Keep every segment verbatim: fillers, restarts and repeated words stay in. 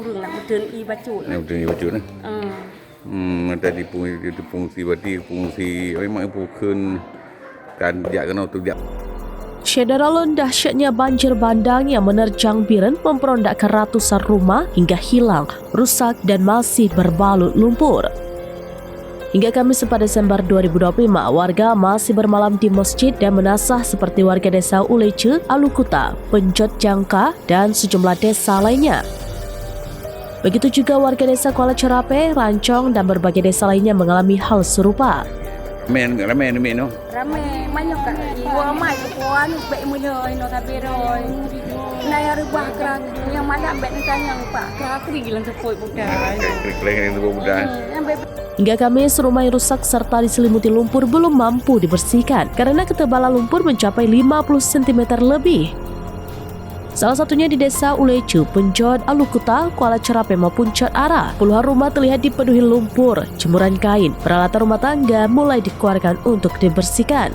Ureueng nak meuteun ie bacut. Nak meuteun ie bacut, eh? Ah. Hmm, tadi pengungsi, pengungsi berarti pengungsi memang bukan kan jak kena tu jak. Syedara lôn dahsyatnya banjir bandang yang menerjang Biren memperondakkan ratusan rumah hingga hilang, rusak dan masih berbalut lumpur. Hingga Kamis empat Desember dua ribu dua puluh lima, warga masih bermalam di masjid dan menasah seperti warga desa Ulece, Alukuta, Penjot Jangka, dan sejumlah desa lainnya. Begitu juga warga desa Kuala Cerape, Rancong, dan berbagai desa lainnya mengalami hal serupa. Ramai, ramai, ramai, no. Ramai, banyak kat. Dua mai ke puan, bek mula, ino tapi roi. Nah, yang rubah kerak, yang malam bek ni tanya, Pak. Kerak aku gila sepoi budak. Kerak, kerak, kerak, kerak, budak. Hmm, yang bek Hingga Kamis, rumah yang rusak serta diselimuti lumpur belum mampu dibersihkan karena ketebalan lumpur mencapai lima puluh sentimeter lebih. Salah satunya di Desa Ulece, Penjot, Alukuta, Kuala Cerape maupun Cot Ara. Puluhan rumah terlihat dipenuhi lumpur, jemuran kain, peralatan rumah tangga mulai dikeluarkan untuk dibersihkan.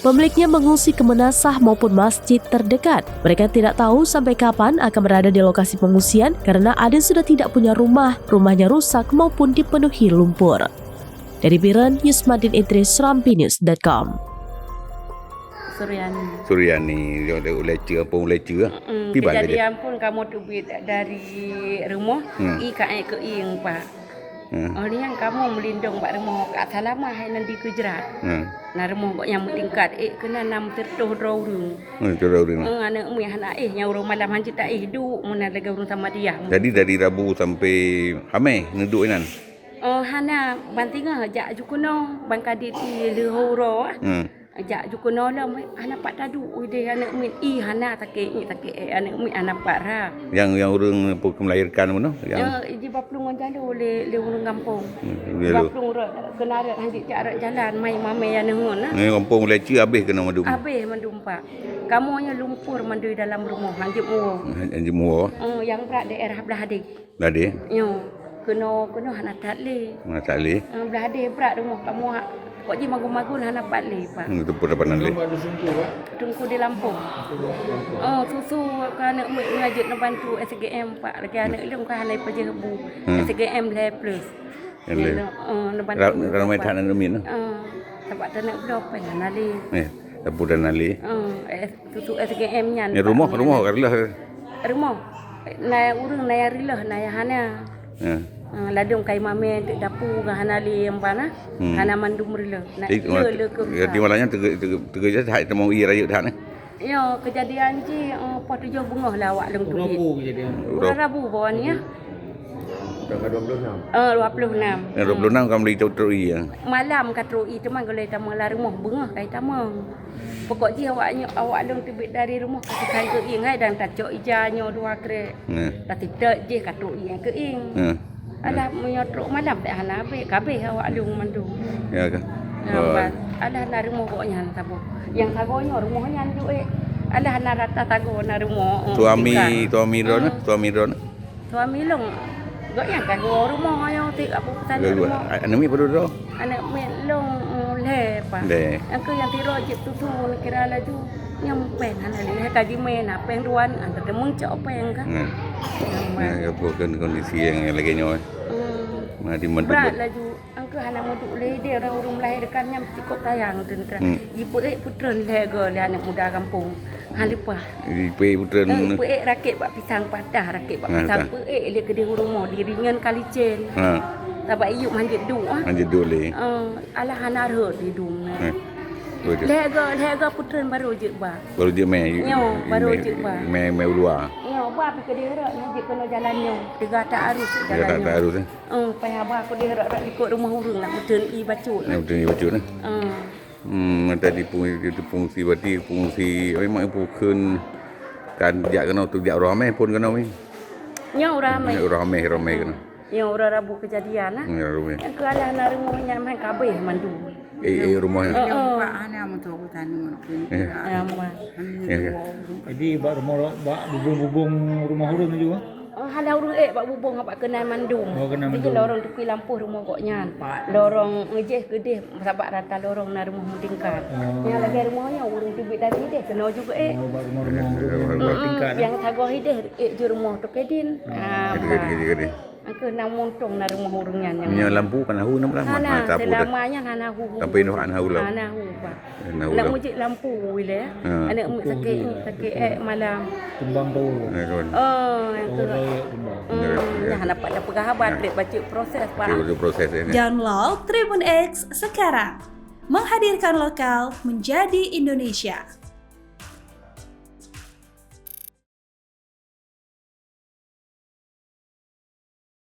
Pemiliknya mengungsi ke menasah maupun masjid terdekat. Mereka tidak tahu sampai kapan akan berada di lokasi pengungsian karena ada yang sudah tidak punya rumah, rumahnya rusak maupun dipenuhi lumpur. Dari Biren, Yusmadin Idris, Serambi News dot com. Suryani. Suryani, dia ulai leceh, apa ulai leceh, ah? Mm-mm, tiba kejadian pun kamu teubiet dari rumah, hmm, i ka air keuing, Pak. Hmm. Oh, ni yang kamu melindung bak rumah, kat salamah hai nan di Gujarat. Hmm. Nah, rumah gok yang tingkat, eh, kena enam ratus droe ureueng. Hmm, droe ureueng. Hmm, anak mi hana eh, yang ureueng malam hanjeuet tak eh, duk, muna lagi ureueng sama dia. Jadi, dari Rabu sampai Hameh, neuduk inan? Oh, hana, bantingah, jak ju keunoe, bang kadit i leuhô uroe, ah. Hmm. Jak ju keunoe lom, hana pat taduek, udeh aneuk miet, ih, hana sakét, ih, sakét, eh, aneuk miet hana pat rhah. Nyang, nyang ureueng pu-, melahirkan bunoe, nyang? Ya, jibaplueng ngon jalo lé, lé ureueng gampông. Hmm, jalo. Jibaplueng rot, keunan rot, hanjeuet jak rot jalan, mai mamé aneuk ngon, nah. Ni gampông Leceu habéh keunoe mandum. Habéh mandum, Pak. Kamoe nyoe lumpur mandum dalam rumoh, hanjeuet muwoe. Hanjeuet muwoe. Hmm, nyang brat daerah blah deh. Tadi? Nyoe, keunoe, keunoe hana that lé. Hana that lé? Eh, blah deh brat rumoh kamoe, kok jih magun-magun hana pat lé, Pak. Hmm, itu pun dapat nan lé. Teungku di Lampung. Oh, susu ke aneuk miet nyan jeuet neubantu S G M, Pak. Lagèe aneuk lôn ka hana ipajoh bu. Hmm. S G M lhèe plus. Lhèe. Nyoe, eh, neubantu. Ra-, ramai that aneuk miet, nah? Eh, sabab taneuk bloe péng hana lé. Eh, sapu dan hana lé. Eh, eh, Susu S G M nyan. Ni rumoh, rumoh ka reuloh. Rumoh. Na ureueng na nyang reuloh, na nyang hana. Ya. Ha, ladôm kai mamé dapur ka hana lé nyang bana. Hmm. Hana mandum reuloh. Na le, le ke. Jadi malam nyan teuga-, teuga-, teuga je that teumong ie rayeuk that, eh. Ya, kejadian jih, eh, poh tujoh beungoh lah awak lôn teubiet. Uroe Rabu kejadian. Uroe Rabu bawa ni, ya. Tanggal dua puluh enam. Eh, dua puluh enam. Ya, dua puluh enam ka meulai trok ie, ya. Malam ka trok ie, teuma golom tamong lam rumoh, beungoh ka tamong. Pokok jih awak nyoe, awak lôn teubiet dari rumoh ka teukai keu ieng hai dan tacok ija nyoe dua krek. Nah. Tatikot jih ka trok ieng keu ieng. Nah. Alah, meunyoe trok malam tak hana habéh, ka habéh awak lôn mandum. Ya ke? Nah, oh. Alah na rumoh gobnyan saboh. Nyang sagoe nyoe rumoh nyan jeuet. Alah na rata sagoe na rumoh, oh, suami, tingkat. Suami droeneuh, hmm, suami droeneuh. Suami lôn, gobnyan ka geuwoe rumoh ayong tik, apa pesan rumoh. Aneuk miet padum droe? Aneuk miet lôn, mm, lhèe, Pak. Lhèe. Nyang keu nyang sidroe jeuet susu, neukira laju. Nyang péng hana lé, hai ka jimé na péng dua, hana teumeung cok péng ka. Hmm. Nyang mana? Ya, bukan kondisi yang lagi nyoe. Hmm. Mana di mana tu? Brat laju. Angkeu hana meuduek lé, deh ureueng-ureueng melahirkan nyan cukôp sayang teuntang. Hmm. Jipeuék peutreun lhèe goe lé aneuk muda gampông. Han leupah. Jipeuék peutreun. Eh, peuék rakét bak pisang patah, rakét bak pisang patah. Peuék lé keudeh ureueng mo, diringeun ka licén. Ha. Sabab iyup hanjeuet duek, ah. Hanjeuet duek lé. Eh, alah hana rhot di dum nyan. Eh. Betul. Lhèe goe, lhèe goe peutreun baru jeuet ba. Baru jeuet mé. Nyoe, baru jeuet ba. Mé, mé u luwa. Nyoe, ba pi keudeh rot, nyoe jeuet keunoe jalan nyoe. Teuga tak arus jalan nyoe. Teuga tak arus, eh. Eh, payah ba keudeh rot-rot likot rumoh ureueng nak meuteun ie bacut. Nak meuteun ie bacut, eh? Eh. Hmm, tadi pengungsi, pengungsi berarti pengungsi memang bukan kan jak keunoe tu jak uroe Hamèh pun keunoe mi. Nyoe uroe Hamèh. Uroe Hamèh, uroe Hamèh keunoe. Nyoe uroe Rabu kejadian, ah. Nyoe uroe Hamèh. Nyang keu alah na rumoh nyan meuhan ka habéh mandum. Eh, eh, rumoh nyan. Oh, oh. Pak hana meutuah tanu. Eh. Ya, meuhan. Ya, ya. Jadi bak rumoh, bak bubong-bubong rumoh ureueng juga? Oh, hana ureuëng ék bak bubông bak keunan mandum. Oh, keunan mandum. Jadi lorong tukui lampôh rumoh gobnyan. Lorong ngejeh keudeh sabak rata lorong na rumoh meutingkat. Oh. Nyang lagèe rumoh nyoe ureuëng teubiet dari deh keunoe juga ék. Oh, bak rumoh-rumoh ureuëng tingkat. Nyang sagoe ideh ék ju rumoh tu kedin. Ah, jadi, jadi, jadi. Angke na muntong na rumoh ureuëng nyan. Nyang lampu kan hu nam lampu. Hana, selama nyan hana hu. Sampai noh hana hu lam. Hana hu, Pak. Nak mujik lampu wile. Ha. Aneuk muda sakit, sakit ék malam. Tumbang tu. Ya, kan. Oh, yang tu. Hmm, ya, ya. Nah, dapat dah peugah haba, trép baca proses, Pak. Trép baca proses, ya, kan? Download Tribun X sekarang. Menghadirkan lokal menjadi Indonesia.